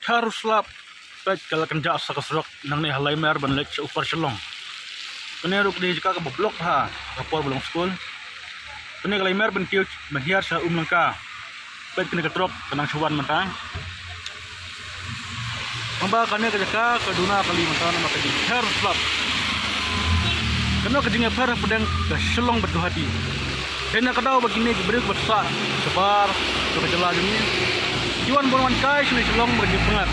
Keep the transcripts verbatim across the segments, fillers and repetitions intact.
Har slap, peit ka la kynjah sa ka surok nangne ha Laimer ban leit sha u Par Shillong. Kane ruh ka dei jaka kaba block ha ka por ba long skul. Kane ka Laimer ban kiew ban hiar sha Umlangka. Peit kane ka trok ka nang shu wan mynta. Haba kane ka jaka ka duna kali mynta namar ka jingpher slap. Kane ka jingpher hapdeng ka Shillong bad Guwahati. Dei na ka daw ba kine ki briew ba sah shabar jong ka jylla jong ngi ki wan ban wan kai shane Shillong bad ka jingpyngngad.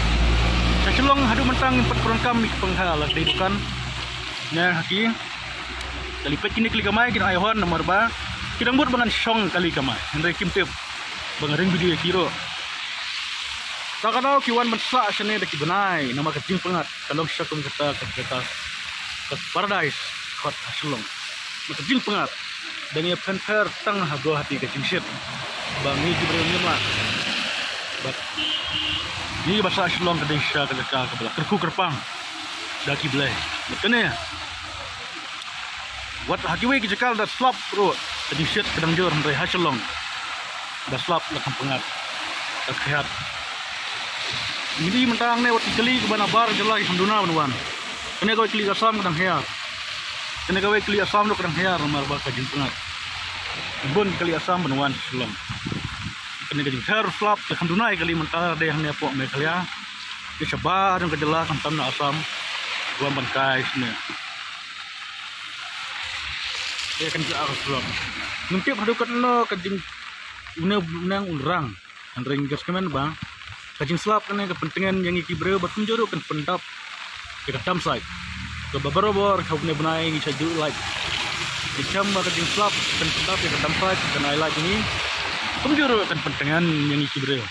Sha Shillong haduh mynta ngim pat pyndonkam ïa ki pangha la ki dei dukan. Ne ha ki kali peit kine kali kamai kin ai hon namar ba ki dang mut ba ngan shong kali kamai. Hynrei kim tip ba nga ring video ïa ki ruh. Ta ka daw ki wan ban sah shane da ki bnai namar ka jingpyngngad. Ka long sha kum kata ka, kata ka paradise khot ha Shillong. Namar ka jingpyngngad. Dang ïa pynpher tang ha Guwahati ka jingshit ba ngi ki briew ngim lah. Bad ngi ba sah Shillong ka dei sha ka jaka kaba la kyrkhu kyrpang da ki blei. Bad kane wat ha kiwei ki jaka da slap ruh ka jingshit ka dang jur, hynrei ha Shillong da slap la kham pyngngad, da khriat. Ngi dei mynta hangne wat ki kali kiba na bar jylla ki kham duna ban wan. Kane kawei kali ka Assam ka dang hiar. Kane kawei kali Assam ruh ka dang hiar namar ba ka jingpyngngad. Bun ki kali Assam ban wan Shillong. Kane ka jingpher slap ka kham duna ïa kali mynta dei hangne hapoh Meghalaya. Dei shabar jong ka jylla khamtam na Assam. Wan ban kai shane. Dei kan jaka ka slap. Ngim tip haduh katno ka jing une u neng un rang. Hynrei ngi kyrmen ba ka jingslap kane ka pyntngen ïa ngi ki briew bad kumjuh ruh kan pyndap ïa ka dump site kaba barabor ha une u bnai ngi sa ju lait. Ngi shem ba ka jingslap kan pyndap ïa ka dump site kan ai lait ïa ngi. Kumjuh ruh kan pyntngen ïa ngi ki briew.